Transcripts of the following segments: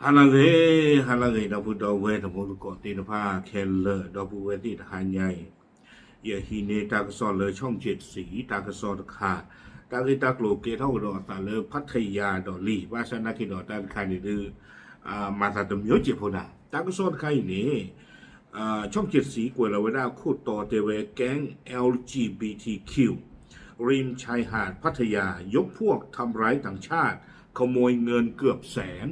ဟါလၢအဂ့ၤ, ဟါလၢအဂ့ၤ ဒီပုၢ်ဒီဝဲၢ်တံၤသကိးသ့ၣ်တဖၣ်ခဲလၢာ်, ဒီပုၢ်ဝဲၢ်သ့ၣ်တဟါညါအံၤ, ယဟံးန့ၢ်တၢ်ကစီၣ်လၢ ช่อง เจ็ดสี တၢ်ကစီၣ်တခါ, တၢ်ဂ့ၢ်တၢ်ကျိၤကဲထီၣ်ကဒီးအသးလၢ พัทยา ဒီးလံ, ဘၣ်ဆၣ်သနာ်က့ဒီးတၢ်တခါန့ၣ်ဒုး မၤသးတမျိုးစဲးဖိနၤ, တၢ်ကစီၣ်တခါအံၤန့ၣ် ช่อง เจ็ดสี ကွဲးလီၤဝဲဒၣ်အခိၣ်တီတဲဝဲ แก๊ง แอล จี บี ที คิว ริมชายหาดพัทยา ยกพวกทำร้ายต่างชาติ ขโมยเงินเกือบแสน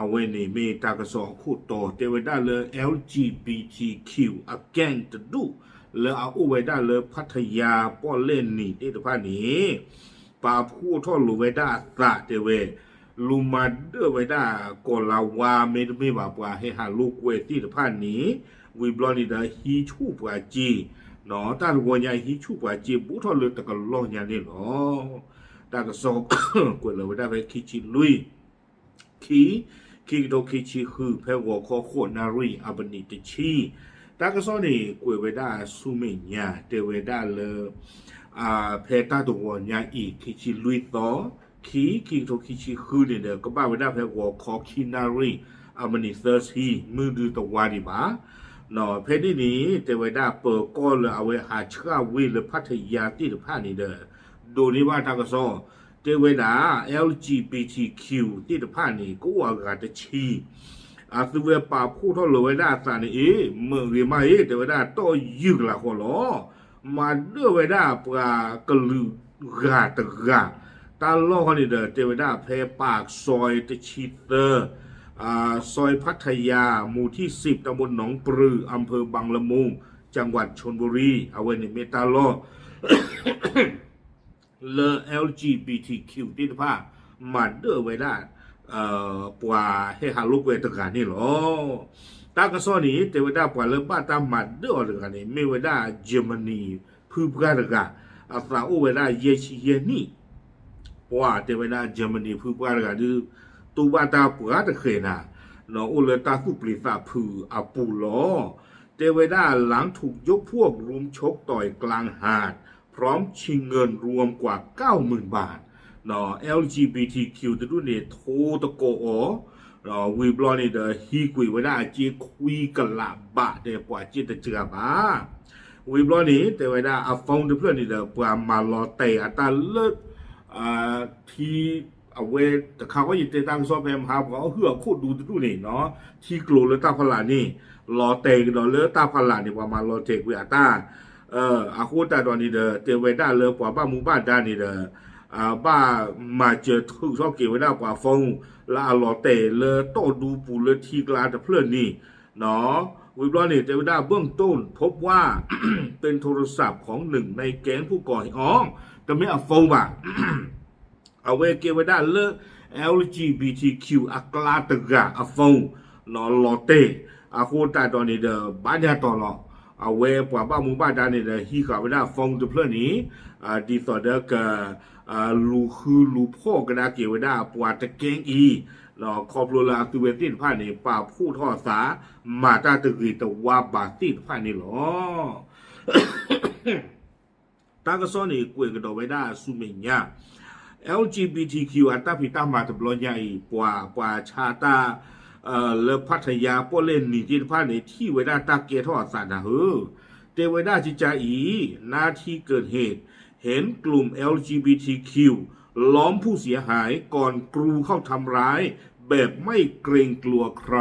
အဝဲန့ၣ်မ့ၢ်တၢ်ကစီၣ်အခိၣ်တီတဲဝဲဒၣ်လၢ แอล จี บี ที คิว အ gang တဒူၣ် လၢအအိၣ်ဝဲဒၣ်လၢ พัทยา ပီၣ်လဲၣ်နံၤသ့ၣ်တဖၣ်န့ၣ် ပာ်ဖှိၣ်ထီၣ်လိာ်ဝဲဒၣ်အသးတဲဝဲ, လူၤမၤဒၢၣ်ဝဲဒၣ် ကီၢ်လၤဝါ မ့တမ့ၢ်ဘၣ် ပှၤဟဲဟးလိာ်ကွဲသ့ၣ်တဖၣ်န့ၣ်, ဝံၤဘျီန့ၣ်ဒီး ဟံးဆူၣ်ပှၤစ့, တၢ်တဝီညါ ဟံးဆူၣ်ပှၤစ့ ဘူးထီၣ်လၢတကလီၢ်ညါန့ၣ်လီၤ. တၢ်ကစီၣ်ကွဲးလီၤဝဲဒၣ်ဖဲခံဆံလွံၢ် ခံ, ခံကထိခံဆံဃု ဖဲဂီၤခီဃိးနၣ်ရံၣ် အမံးနံးတဆံ, တၢ်ကစီၣ်န့ၣ် ကွဲးဝဲဒၣ်ဆူမဲာ်ညါ တဲဝဲဒၣ်လၢ ဖဲတၢ်တဝီညါအံၤ ခံဆံလွံၢ်သီ, ခံ, ခံကထိခံဆံဃုန့ၣ်ဒီး ကဘၣ်ဝဲဒၣ်ဖဲဂီၤခီခံနၣ်ရံၣ် အမံးနံးသၢဆံ မုၢ်ဒုးတဝါဒံးဘၣ်. ဖဲန့ၣ်န့ၣ် တဲဝဲဒၣ်ပၢၤကီၢ်လၢအဝဲဟးဆှၣ်ဝ့ၢ်လၢ พัทยา သ့ၣ်တဖၣ်န့ၣ်ဒီး ဒိးန့ၢ်ဘၣ်တၢ်ကစီၣ် တဲဝဲဒၣ် แอล จี บี ที คิว သ့ၣ်တဖၣ်န့ၣ် ကအိၣ်အဂၤတဆံ အသုဝဲပာ်ဖှိၣ်ထီၣ်လိာ်ဝဲဒၣ်အသးန့ၣ်အ့ၣ် မ့ၢ်ဂ့ၤမးအ့ၣ် တဲဝဲဒၣ်တီၢ်ယုၢ်ကလးဃီလီၤ. မၤဒၢၣ်ဝဲဒၣ်ပှၤကလုာ်ဂၤတဂၤ, တၢ်လီၢ်ဃီန့ၣ်ဒီး တဲဝဲဒၣ်ဖဲပၢၣ်စီတဆံသၢ ซอยพัทยา หมู่ที่สิบ ตำบลหนองปลือ อำเภอบางละมุง จังหวัดชลบุรี အဝဲန့ၣ်မ့ၢ်တၢ်လီၢ် လၢ แอล จี บี ที คิว သ့ၣ်တဖၣ် မၤဒၢၣ်ဝဲဒၣ် ပှၤဟဲဟးလိာ်ကွဲတဂၤန့ၣ်လီၤ. တၢ်ကစီၣ်န့ၣ် တဲဝဲဒၣ်ပှၤလၢဘၣ်တၢ်မၤဒၢၣ်အီၤတဂၤန့ၣ် မ့ၢ်ဝဲဒၣ် Germany ဖုပှၢ်တဂၤ, အသးအိၣ်ဝဲဒၣ်ယဲၢ်ဆံယဲၢ်နံၣ်, ပှၤတဲဝဲဒၣ် Germany ဖုပှၢ်တဂၤဒုး တူၢ်ဘၣ်တၢ်ပှၤတဃဲၤနၤ, အိၣ်လၢတၢ်သူၣ်ပျံၤသးဖုးအပူၤလီၤ. တဲဝဲဒၣ် หลังถูกยกพวกรุมชกต่อยกลางหาด พร้อมชิงเงินรวมกว่าเก้าหมื่นบาท แอล จี บี ที คิว တဒူၣ်န့ၣ် ထိသကိးအီၤ ဝံၤဘျီန့ၣ်ဒီး ဟံးကွံာ်ဝဲဒၣ်အစ့ခွံကလးဘး တဲပှၤစ့တစှၤဘၣ်. ဝံၤဘျီန့ၣ် တဲဝဲဒၣ်အ phone တဖျၢၣ်န့ၣ်ဒီး ပှၤမၤလီၤတဲာ်အတၢ်လၢ ထံ အဝဲတခါဃီယတဲတၢ်ကစီၣ်ဖဲမဟါ ပှၤအီၣ်ဟုၣ်အခိၣ်ဒူတဒူၣ်န့ၣ် ထံကျိၤလၢတၢ်ဖီလာ်န့ၣ် လီၤတဲာ်ကဒီးလၢတၢ်ဖီလာ်န့ၣ် ပှၤမၤလီၤတဲာ်ကွံာ်အတၢ် အဃိသတးဒီးန့ၣ်ဒီး တဲဝဲဒၣ်လၢပှၤဘၣ်မူဘၣ်ဒါန့ၣ်ဒီး ဘၣ်မၤစၢၤထုးထီၣ်က့ၤဝဲဒၣ်ပှၤ phone လၢအလီၤတဲာ်လၢတီၢ်ဒူပူၤလၢထံကျါတဖျၢၣ်န့ၣ် ဝံၤဘျီန့ၣ် တဲဝဲဒၣ် เบื้องต้น พบว่า เป็นโทรศัพท์ของหนึ่งในแก๊งผู้ก่อเหตุ တမ့ၢ်အ phone ဘၣ် အဝဲကဲဝဲဒၣ်လၢ แอล จี บี ที คิว အကျါတဂၤအ phone လီၤတဲာ် အဃိသတးဒီးန့ၣ်ဒီး ဘၣ်ညါတီၤလီၤ အဝဲပှၤဘၣ်မူဘၣ်ဒါန့ၣ်ဒီး ဟံးဃာ်ဝဲဒၣ် phone တဖျၢၣ်န့ၣ် ဒ်သိးဒီးက လူၤဃုလူၤဖီၣ်ကဒါက့ၤဝဲဒၣ်ပှၤတကဲအံၤ ခီဖျိလၢအသုဝဲသ့ၣ်တဖၣ်န့ၣ် ပာ်ဖှိၣ်ထီၣ်အသး မၤတၢ်တဂ့ၤတဝါဘၣ်သ့ၣ်တဖၣ်န့ၣ်လီၤ. တၢ်ကစီၣ်န့ၣ် ကွဲးကဒီးဝဲဒၣ်ဆူမဲာ်ညါ แอล จี บี ที คิว အတၢ်ဖံးတၢ်မၤတဘျီညါအံၤ ပှၤ ပှၤဆါတၢ် လၢ พัทยา ပီၣ်လဲၣ်နံၤသ့ၣ်တဖၣ်န့ၣ် ထံၣ်ဝဲဒၣ်တၢ်ကဲထီၣ်အသးနၢ်ဧၢ တဲဝဲဒၣ်ကကါအံၤ นาทีเกิดเหตุ เห็นกลุ่ม แอล จี บี ที คิว ล้อมผู้เสียหายก่อนกรูเข้าทำร้ายแบบไม่เกรงกลัวใคร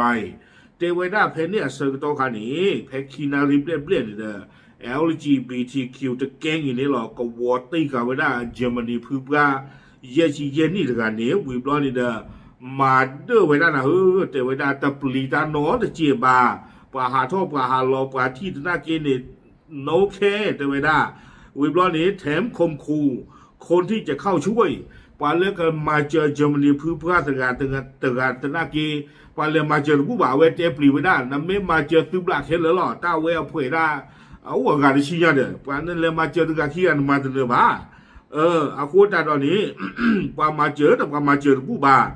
တဲဝဲဒၣ်ဖဲန့ၣ်အဆၢကတီၢ်ခါန့ၣ် ဖဲခံနၣ်ရံၣ်ဘျဲၣ်ဘျဲၣ်န့ၣ်ဒီး แอล จี บี ที คิว တကဲအံၤန့ၣ်လီၤ ကဝီၤတံၢ်ဃာ်ဝဲဒၣ် Germany ဖုပှၢ် ယဲၢ်ဆံယဲၢ်နံၣ်တဂၤန့ၣ် ဝံၤဘျီန့ၣ်ဒီး မၤဒၢၣ်ဝဲဒၣ်နၢ်ဧၢ တဲဝဲဒၣ်တပျံၤတၢ်နီတစဲးဘၣ် ပှၤဟးထီၣ်ပှၤဟးလီၤ ပှၤထံၣ်သနာ်က့န့ၣ် no care တဲဝဲဒၣ် ဝံၤဘျီန့ၣ် แถมข่มขู่คนที่จะเข้าช่วย ပှၤလၢကမၤစၢၤ Germany ဖုပှၢ်တဂၤ တဂၤသနာ်က့ ပှၤလဲၤမၤစၢၤတဘူၣ်ဘၣ် အဝဲတဲပျံၤဝဲဒၣ် နမ့ၢ်မၤစၢၤသုဘျးခဲလၢာ်လီၤ တၢ်ဝဲအဖှဲးဒၣ် အအိၣ်အဂၤတဆံညါဒီး ပှၤနလဲၤမၤစၢၤတဂၤခံဂၤနမၤတနၢၤဘၣ် အဃိသတးဒီးန့ၣ် ပှၤမၤစၢၤဒီးပှၤမၤစၢၤတဘူၣ်ဘၣ်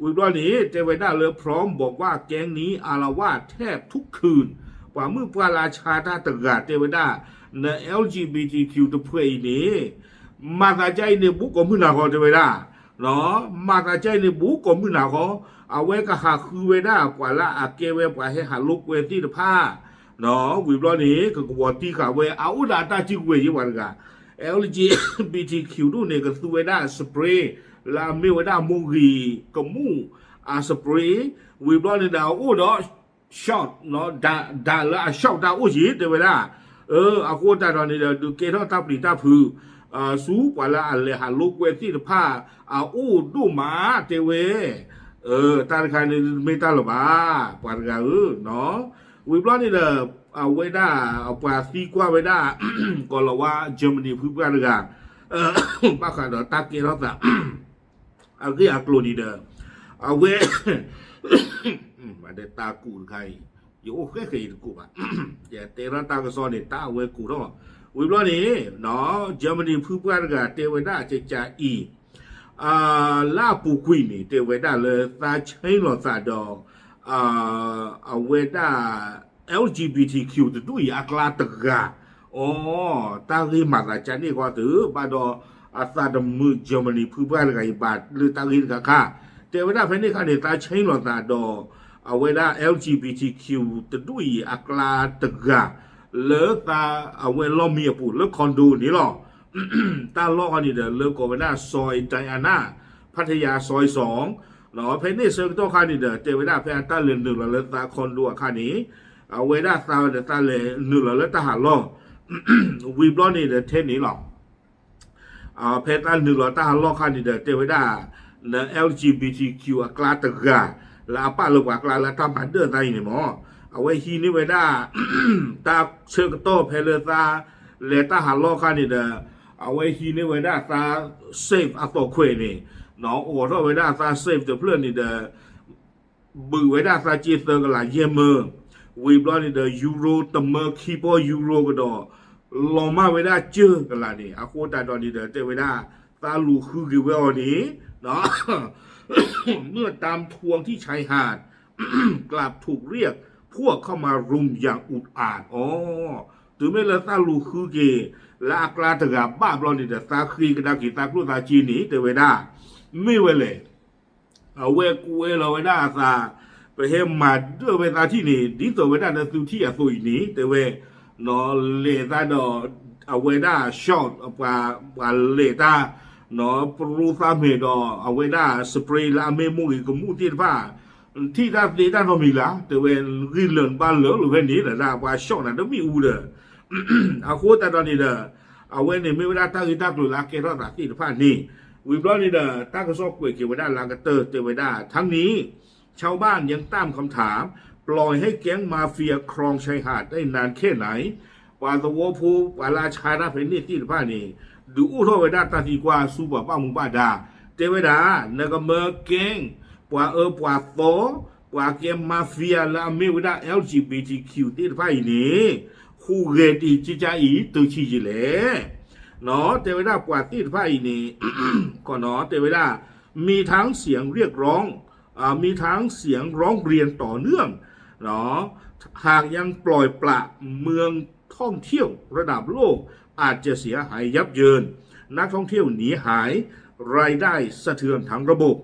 ဝံၤဘျီန့ၣ် တဲဝဲဒၣ်လၢ พร้อมบอกว่าแก๊งนี้อาละวาดแทบทุกคืน ပှၤမုၣ်ပှၢ်လၢအဆါတၢ်တဂၤတဲဝဲဒၣ် န แอล จี บี ที คิว တဖှဲးအံၤန့ၣ် မၤသးဒ်အံၤန့ၣ် ဘူးကိးမုၢ်နၤဃီတဲဝဲဒၣ် မၤသးကဲအံၤန့ၣ် ဘူးကိးမုၢ်နၤဃီ, အဝဲကဟးဃုဝဲဒၣ်ပှၤလၢအကဲဝဲပှၤဟဲဟးလိာ်ကွဲသ့ၣ်တဖၣ်, ဝံၤဘျီန့ၣ် ကကဝီၤတံၢ်ဃာ်ဝဲ အအိၣ်ဒီးအတၢ်စုကဝဲၤယ့ပှၤတဂၤ, L G B T Q ဒူၣ်န့ၣ် ကသူဝဲဒၣ် spray လၢအမ့ၢ်ဝဲဒၣ်မိၢ်ဂ့ၤကမူၣ်အ spray, ဝံၤဘျီန့ၣ်ဒီးအအိၣ်ဒီး short ဒၣ်လၢအ short တၢ်အိၣ်ယ့ၤ တဲဝဲဒၣ်, အဃိသတးဒီးန့ၣ်ဒီး ဒုးကဲထီၣ်တၢ်ပျံၤတၢ်ဖုး ဆူပှၤလၢအလဲၤဟးလိာ်ကွဲသ့ၣ်တဖၣ် အအိၣ်ဒိၣ်မး တဲဝဲ, တၢ်တခါန့ၣ်မ့ၢ်တၢ်လၢၤဘၣ် ပှၤတဂၤဧၢ, ဝံၤဘျီန့ၣ်ဒီး အဝဲဒၣ် ပှၤသံကွၢ်ဝဲဒၣ် ကီၤလၤဝါ Germany ဖုပှၢ်တဂၤ ဘၣ်ဃးဒီးတၢ်ကဲထီၣ်သး အဂ့ၢ်အကျိၤန့ၣ်ဒီး အဝဲ မ့ၢ်တၢ်ကူးတခါအံၤ ယအိၣ်ဃဲဃဲအံၤတကူးဘၣ်, ယတဲထီၣ်တၢ်ကစီၣ်န့ၣ် တၢ်အဝဲကူးထီၣ်, ဝံၤဘျီန့ၣ် Germany ဖုပှၢ်တဂၤတဲဝဲဒၣ်ကကးအံၤ လၢအပူၤကွံာ်န့ၣ် တဲဝဲဒၣ်လၢသးဆဲလီၤသးဒီး အဝဲဒၣ် L G B T Q တဒူၣ်အံၤအကျါတဂၤ, အိ တၢ်ဂ့ၢ်မၤသးကန့ၢ်ဃီသု ဘၣ်ဒီးအသးတမုာ် Germany ဖုပှၢ်တဂၤအံၤဘၣ်လၢတၢ်ဂ့ၢ်တခါခါ, တဲဝဲဒၣ်ဖဲန့ၣ်အခါန့ၣ် သးဆဲလီၤသးဒီး အဝဲဒၣ် L G B T Q တဒူၣ်အံၤအကျါတဂၤ လၢသးအဝဲလီၢ်မံအပူၤလၢ condo န့ၣ်လီၤ. တၢ်လီၢ်ဃီန့ၣ်ဒီး လၢကိးဝဲဒၣ် Soi Diana, Pattaya Soi စီၤ, ဖဲန့ၣ်ဆၢကတီၢ်ခါန့ၣ်ဒီး တဲဝဲဒၣ်ဖဲအတၢ်လဲၤနုာ်လီၤလၢသး condo အခါန့ၣ် အဝဲဒၣ်သးဝဲဒီးသးလဲၤနုာ်လီၤလၢတၢ်ဟးလီၢ်, ဝံၤဘျီန့ၣ်ဒီးထဲန့ၣ်လီၤ. ဖဲတၢ်နုာ်လီၤတၢ်ဟးလီၢ်ခါန့ၣ်ဒီး တဲဝဲဒၣ် န L G B T Q အကျါတဂၤ လၢအပာ်လၢပှၤကျါလၢတၢ်မၤဒၢၣ်သးအံၤန့ၣ်မ့ၢ် အဝဲဟံးန့ၢ်ဝဲဒၣ် တၢ်ဆၢကတီၢ်ဖဲလၢသးလဲၤတၢ်ဟးလီၢ်ခါန့ၣ်ဒီး အဝဲဟံးန့ၢ်ဝဲဒၣ်သး safe အသီၣ်ခွဲးန့ၣ် အိးထီၣ်ဝဲဒၣ်သး safe တဖျၢၣ်န့ၣ်ဒီး ဘုးဝဲဒၣ်သးက့သၢကလးယဲၢ်မၢ, ဝံၤဘျီန့ၣ်ဒီး euro တမၢခံပီ euro ကဒီး လီၤမၢ်ဝဲဒၣ်ကၢၢ်ကလးန့ၣ် အဃိသတးဒီးန့ၣ်ဒီး တဲဝဲဒၣ် သးလူၤဃုက့ၤဝဲအီၤန့ၣ် เมื่อตามทวงที่ชายหาด กลับถูกเรียกพวกเข้ามารุมอย่างอุกอาจ အိ တုၤမ့ၢ်လၢသးလူၤဃုက့ၤ လၢအကျါတဂၤဘၣ်ဘျီန့ၣ်ဒီး သးဃ့ကဒါက့ၤသးကျိၣ်သးစ့န့ၣ် တဲဝဲဒၣ် မ့ၢ်ဝဲလဲၣ် အဝဲကွဲလီၤဝဲဒၣ်အသး, ပဟဲမၤဒၢၣ်ဝဲသးထံၣ်န့ၣ် ဒ်သိးဝဲဒၣ်လၢသုထံၣ်အသိးအံၤန့ၣ် တဲဝဲ, လဲၤသးဒီး အဝဲဒၣ် short ပှၤလဲၤတၢ် ပရူသးမဲာ်ဒီး အဝဲဒၣ် spray လၢအမ့ၢ်မိၢ်ဂ့ၤကမူၣ်သ့ၣ်တဖၣ် ထံၣ်တၢ်သ့တၢ်နီတမံၤလၢ တဲဝဲ ဂံၢ်လၢာ်ဘါလၢာ်လိာ်ဖဲန့ၣ် လၢဒၣ်ပှၤ short နၤတမ့ၣ်အူဒီး အဃိသတးဒီးန့ၣ်ဒီး အဝဲန့ၣ်မ့ၢ်ဝဲဒၣ်တၢ်ဂ့ၢ်တၢ်ကျိၤလၢအကဲထီၣ်သးသ့ၣ်တဖၣ်န့ၣ်, ဝံၤဘျီန့ၣ်ဒီး တၢ်ကစီၣ်ကွဲးက့ၤဝဲဒၣ်လၢအကတၢၢ်တဲဝဲဒၣ် ทั้งนี้ ชาวบ้านยังตั้งคำถาม ปล่อยให้แก๊งมาเฟียครองชายหาดได้นานแค่ไหน ပှၤသဝီဖိ ပှၤလၢအဆါတၢ်ဖဲန့ၣ်သ့ၣ်တဖၣ်န့ၣ် ဒုးအိၣ်ထီၣ်ဝဲဒၣ်တၢ်သံကွၢ်ဆူပှၤဘၣ်မူဘၣ်ဒါ, တဲဝဲဒၣ် နကမၢကဲ ပှၤအၢပှၤသီ ပှၤကဲ mafia လၢအမ့ၢ်ဝဲဒၣ် L G B T Q သ့ၣ်တဖၣ်အံၤန့ၣ် ဟူးဂဲၤတ့ၢ်ကကါအံၤ တုၤဆံးယံာ်လဲၣ်. တဲဝဲဒၣ်ပှၤသ့ၣ်တဖၣ်အံၤန့ၣ် တဲဝဲဒၣ် มีทั้งเสียงเรียกร้อง มีทั้งเสียงร้องเรียนต่อเนื่อง หากยังปล่อยปละเมืองท่องเที่ยวระดับโลก อาจจะเสียหายยับเยิน นักท่องเที่ยวหนีหาย รายได้สะเทือนทั้งระบบ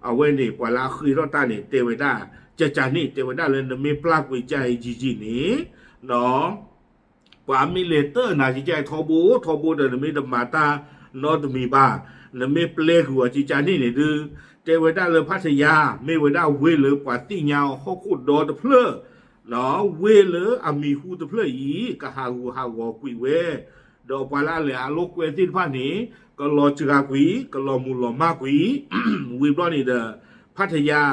အဝဲန့ၣ် ပှၤလၢအဃ့ထီၣ်တၢ်န့ၣ် တဲဝဲဒၣ် ကကါန့ၣ် တဲဝဲဒၣ်လၢနမ့ၢ်ပျၢ်ကွံာ်ကါအံၤယံာ်ယံာ်န့ၣ် ပှၤမ့ၢ်လဲၤတၢၢ်နၤကကါအံၤထီဘိ ထီဘိဒီး နမ့ၢ်တမၤတၢ်နီတမံၤဘၣ် နမ့ၢ်ပျဲကွံာ်အီၤကကါန့ၣ်န့ၣ်ဒုး တဲဝဲဒၣ်လၢဖးထယါ မ့ၢ်ဝဲဒၣ်ဝ့ၢ်လၢပှၤသ့ၣ်ညါအီၤဟီၣ်ခိၣ်ဒီတဖျၢၣ် ဝ့ၢ်လၢအမံၤဟူတဖျၢၣ်အံၤ ကဟးဂူာ်ဟးဂီၤကွံာ်ဝဲ ဒီးပှၤလၢအလဲၤဟးလိာ်ကွဲသ့ၣ်တဖၣ်န့ၣ် ကလီၤစှၤကွံာ် ကလီၤမုၢ်လီၤမၢ်ကွံာ် ဝံၤဘျီန့ၣ်ဒီး ဖးထယါ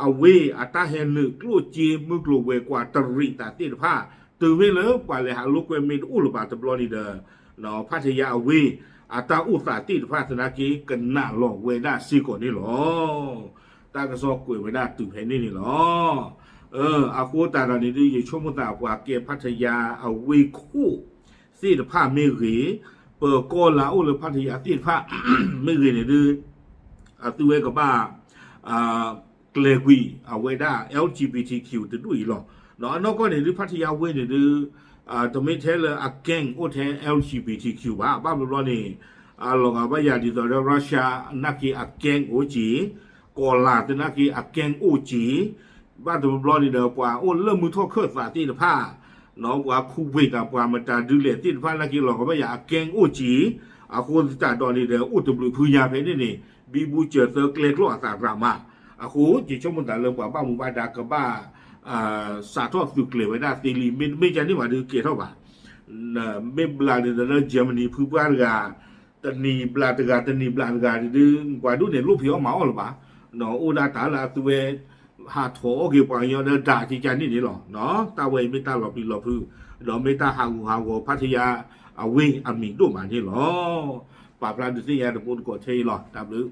အဝ့ၢ်အတၢ်ဟဲနုာ်ကျိၣ်စ့မုၢ်ကျိၤဝဲၤကွာ်တရံးသးသ့ၣ်တဖၣ် တုၤမ့ၢ်လၢပှၤလဲၤဟးလိာ်ကွဲမ့ၢ်တအိၣ်လၢၤဘၣ်တဘျီန့ၣ်ဒီး ဖးထယါအဝ့ၢ် အတၢ်အိၣ်သးသ့ၣ်တဖၣ်သနာ်က့ ကနၣ်လီၤဝဲဒၣ်စ့ၢ်ကီးန့ၣ်လီၤ. တၢ်ကစီၣ်ကွဲးဝဲဒၣ်တုၤဖဲန့ၣ်န့ၣ်လီၤ. အဃိသတးဒီးန့ၣ်ဒုး ယဆိကမိၣ်သးပှၤကဲဖးထယါအဝ့ၢ်ခိၣ်သ့ၣ်တဖၣ်မ့ၢ်ဂ့ၤ, ပၢၤကီၢ်လၢအအိၣ်လၢဖးထယါသ့ၣ်တဖၣ် မ့ၢ်ဂ့ၤန့ၣ်ဒုး အသုဝဲကဘၣ် ကျဲၤကွံာ်အဝဲဒၣ် L G B T Q တဒူၣ်အံၤလီၤ. အနီၢ်ကီၢ်န့ၣ်ဒုး ဖးထယါဝ့ၢ်န့ၣ်ဒုး တမ့ၢ်ထဲလၢအ gang အိၣ်ထဲ L G B T Q ဘၣ်. ဘၣ်ဘျီဘျီန့ၣ် အလီၤဂာ်ဘၣ်ယၤဒ်သိးဒီး Russia နာ်က့အကဲအိၣ်က့ၤ, ကီၢ်လၢ်သနာ်က့အကဲအိၣ်က့ၤ, ဘၣ်တဘျီန့ၣ်ဒီး ပှၤအိၣ်လၢမုၢ်ထီၣ်ခၢၣ်သးသ့ၣ်တဖၣ်, ပှၤခူဝ့ၢ်တၢ်ပှၤမတၤဒုးလဲၣ်သ့ၣ်တဖၣ်နာ်က့လီၤဂာ်ဘၣ်ယၤအကဲအိၣ်က့ၤ, အဃိသတးဒီးန့ၣ်ဒီး အိၣ်တဘျုးဖုညါဖဲန့ၣ်န့ၣ် ဘံဘူစၢၤသၢကျဲကျီၢ်အသးရၤမး, အဃိယဆိကမိၣ်သးလၢပှၤဘၣ်မူဘၣ်ဒါကဘၣ် စးထီၣ်သုးကျဲၤဝဲဒၣ်သ့လံ, မ့တမ့ၢ်ကန့ၣ်ဘၣ်ဒုးကဲထီၣ်ဘၣ် မ့ၢ်ဘျးန့ၣ်ဒီးလၢ Germany ဖုပှၢ်တဂၤ, တနံၤဘျးတဂၤ တနံၤဘျးတဂၤဒုး ပှၤဒိၣ်န့ၣ်လိၣ်ဖံးအီၣ်မၤအီၣ်လၢၤဘၣ်, အိၣ်ဒၣ်တၢ်လၢအသုဝဲ ဟးထီၣ်အီၣ်က့ၤပှၤကညီဒီးဒၣ်ကကန့ၣ်န့ၣ်လီၤ. တၢ်ဝဲအံၤမ့ၢ်တၢ်လီၤပျံၤလီၤဖုး, ဒီးမ့ၢ်တၢ်ဟးဂူာ်ဟးဂီၤဖးထယါ အဝ့ၢ်အမံၤဒိၣ်မးန့ၣ်လီၤ. ပာ်ဖျါဒုးသ့ၣ်ညါတဘိတကိးထဲအံၤလီၤ. တၢ်ဘျုး